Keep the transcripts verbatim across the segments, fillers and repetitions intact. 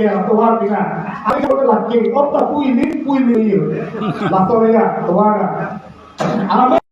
ya, tovar pina. Ayo lake, opta pui lim, pui lim. Laso ya, tovar. Amat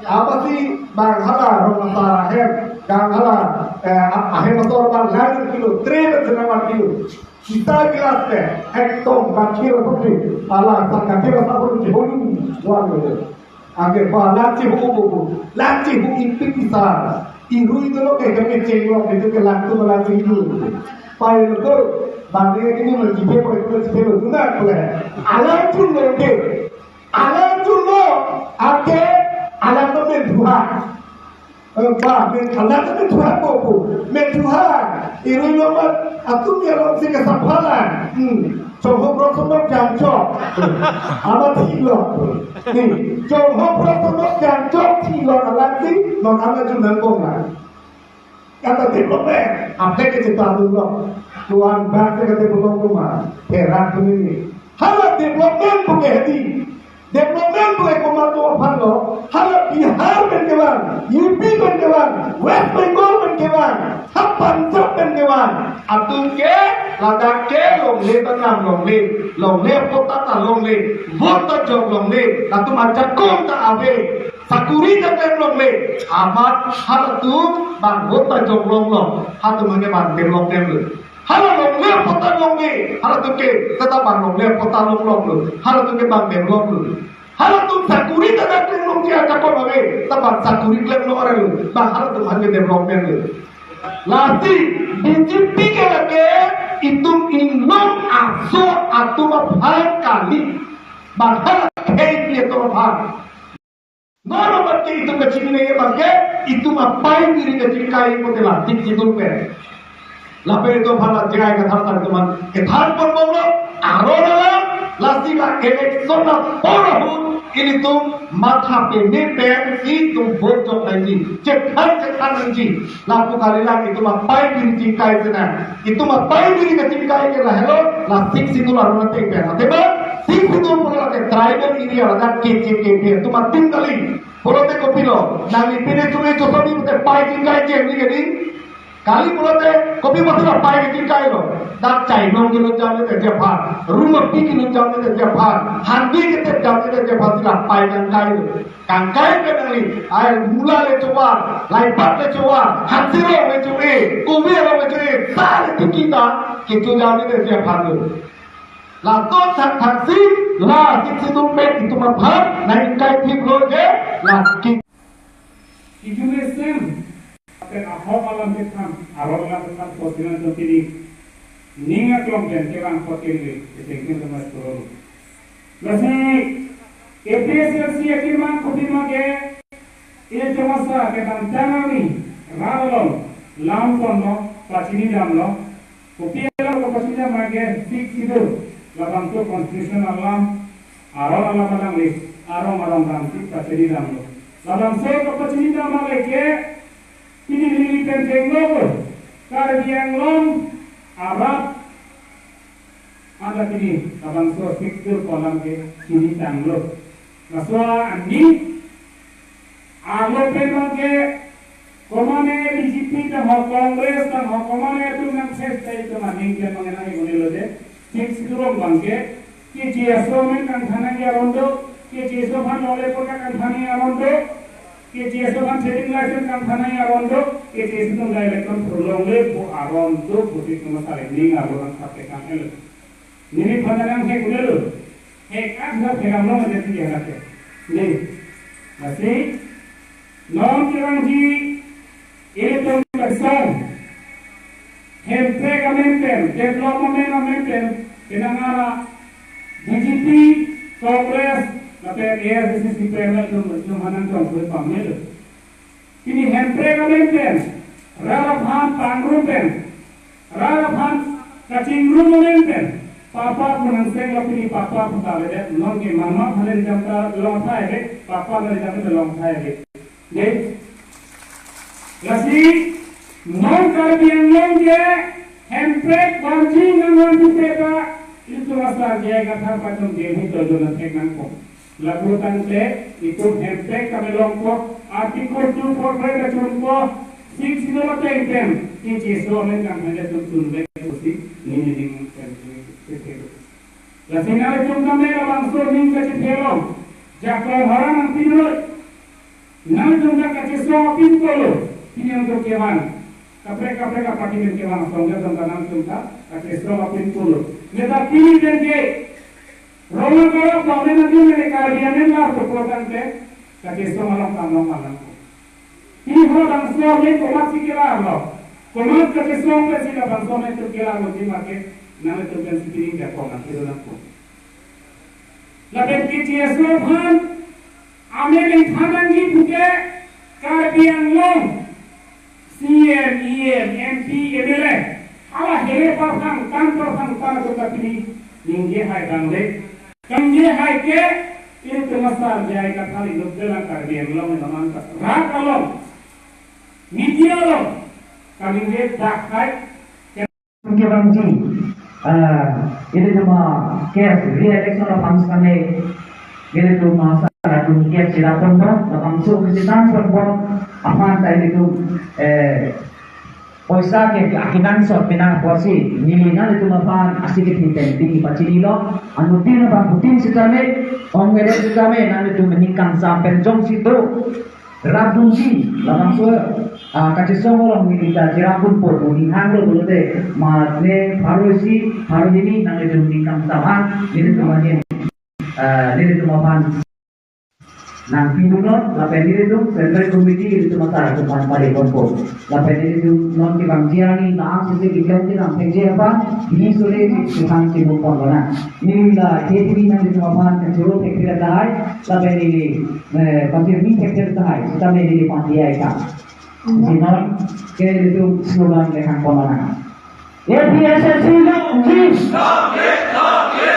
Apotsi bang hala rong asar ahem, bang hala, eh, ahem asor bang lang kilo, tre pen senang kilo. Sita gilas te, ekdom bang kilo putri, ala saka kilo sapur jihonu, wan gitu. Anke ba lang chihu bubu, lang chihu ipik isar, irui dolo ke kami chenglok itu ke lang tu lang chihu. Pai lo, bang dia ini mau jipe, pai lo jipe lo, guna kule. Alang chun lo ke, alang chun lo, ake, alang tu men Tuhan. Eh, ba, men alang tu men Tuhan bubu, men Tuhan. Irui lo mat, atum ya lo sih kesaphalan. Hmm. Chongho Prok Sonok Jangchok. Amat thilok. Ni, Chongho Prok Sonok Jangchok thilok alang si, non amat jun nang bong lang. Kata development, apa ke cita dulu? Tuan bangsa ke develop rumah, perak ini. Hala development bukan hedi. Development bukan komandan aphan lo. Hala Bihar pen kevang, U P pen kevang, West Bengal pen kevang, ha Punjab pen kevang. Atum ke, ladak ke longle tanam longle, longle patta ta longle, vote ta jok longle, atum ajakong ta ave, sakuri ta tem longle, amat halatum bang vote ta jok longlo, halatum anke bang develop tem lo. Hala longle patta longle, halatum ke, tata bang longle patta longlonglo, halatum ke bang develop lo. Halatum sakuri ta dak klem long dia ajakong ave, ta bang sakuri klem long arlo, bang halatum anke development lo. Lasi B J P ke lake itum inglong aso atum aphan kali. Bang hala khei pi atum aphan. Nor amat ke itum kachini nangji abang ke itum apei biri kachingkai pute la tik jidul pen. Lapen itum aphan la jai kathar tar itum an kethan pon bomlo, aron alam, lasi la election apor ahut ilitum matha peme pensi itum vote jok nangji, chethan chethan nangji. Lapu kalilang itum apei biri chingkai senang. Itum apei biri kachingkai ke lahelo, la Sixth Schedule aron ateng pen. Atema, Sixth Schedule pulo lake tribal area ladak K J K P. Itum atim kali. Pulote kopilo, nangli pine chume chosobi pute pei chingkai jem ni kedi. Kali pulote, kopi masi la pei kachingkai lo. Dak chainong kilo jam te jephan. Rumah pi kilo jam te jephan. Handi kete jam te jephan si la pei kangkai lo. Kangkai pen nangli, ai mula le chovar, laipat le chovar, hansi rong le cho-e, kove rong le cho-e, sa le tu kita, kecho jam ni le jephan lo. Laso thakthak si, la Sixth Schedule pen itum aphan, nangkai thip lo je, la ki. Itum le sem, pen ahok alam kethan, aron alam kethan, posilan jom tini, ning aklong pen kevang potin le, ketengken temas turun. Lasi A P H L C akirman kopi ma ke, e chomasa ke bang channel ni, rat along, lam ponlo, pachini damlo, kopi alam ko pachini dam ma ke, Sixth Schedule, labang to constitution alam, aron alam alam le, arong arong dam si pachini damlo. Labangso ko pachini dam ma le ke, pini neli pen chenglo ko, Karbi Anglong, arat, ada pini, labangso Sixth Schedule ko alam ke chini tanglo. Laso ani, arlo pen abang ke, komane B J P tang ho Congress tang ho komane atum nang ses tai itum aning pen abang enang ikuni lo je. Sixth Schedule abang ke, ke J S O men kangthan nangji aron do, ke J S O aphan longle apor kangthan nangji aron do. Ke J S O aphan trading license kangthan nangji aron do, ke J S O atum direct kan prolong le pu aron do, pu si cuma saling ning aron ang kate kang el. Nini phan nang hek udah lo. Hek ah sudah pegang long aja sih dia kate. Nih. Masih. Non kirang ji, itum kesong. Hemprek amen pen, development amen pen, penang ara B J P, Congress, lapen A I C C pen, num, num hanang tong kue pamelo. Pini hemprek amen pen, rat aphan pangrum pen, rat aphan kachingrum amen pen, papa pu nang seng lo pini papa pu ta le det, non ke mama phale jam ta long thai le, papa phale jam ta long thai le. Dei, Lasi non Karbi Anglong ke hemprek vanji nangvanji peta, itum asar J I Kathar atum Delhi to jona thek nangkok. Lapu tangte itum hemprek kami longkok, Article two four five atum ko six zero ten ten, kecheso amen kangthanja atum tunvek pusi neli ning pen. Lasi nanglitum tame labangso ning kachethe along jakong harang nangpinoi. Nanglitum ta kachesong apin pulo, pini nangtum kevang. Kaprek kaprek apartment kevang asong ke tong ta nanglitum ta kachesong apin pulo. Neta pini pen ke rong akorok bang nangtum mene Karbi amen lar to pulo tangte kachesong along kam long kam nangkok. Pini ho labangso amen komatsi kelarlo. Komat kachesong pensi labangso amen tum kelarlo, pini make nanglitum pensi pini jakong nangpinoi nangkok. Lapen kecheso aphan amen nangthan nangji puke Karbi Anglong C E M, E M, M P, M L A, hala here parthang tan parthang tan atum ta pini ningje hai bang le. Kangje hai ke itum asar J I Kathar inut kelang Karbi Anglong inoman ta rat along, media along kaningje dak hai. Kevangji, ah, ilitum a-case re-election aphan setame, ilitum asar atum case cherap ponbom, labangso kechethan ponbom aphan ta ilitum, eh, poisa ke akenangsot penang apotsi neli nanglitum aphan isi kethe pen pini pachinilo. Anuttin abangphutin setame, ong meret setame nanglitum ning kangsam pen jongsi do rapdunji, labangso, ah, kachesong along neli ta cherap ponpo pu ning hanglo pulote, mane pharo isi, pharo hini nanglitum ning kangsam an nelitum ahin, ah, nelitum aphan nangpidunnon, lapen nelitum Central Committee nelitum asar atum aphan pare ponpo. Lapen nelitum non kevangji arni nang sisi iklem ti nang thekji aphan, di sore di sutang chibu pon lonang. Neli la K T V nanglitum aphan kachoro thekthek tahai, lapen neli, eh, pachirmi thekthek tahai, setame neli pati ai ka. Si non ke nelitum slogan le kangpon lonang. A P H L C long live!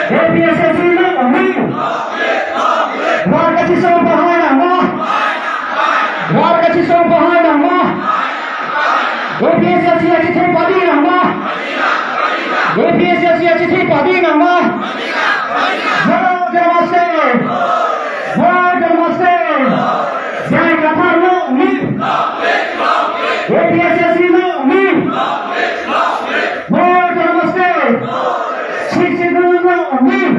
A P H L C long live! Rat kachesong pahai nangma! Rat kachesong pahai nangma! A P H L C achethe padi nangma! A P H L C achethe padi nangma! Jai Namaste! Jai Namaste! J I Kathar long live! A P H L C long live! Jai Namaste! Sixth Schedule long live!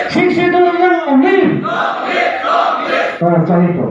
Sixth Schedule long live! Oh, sorry po.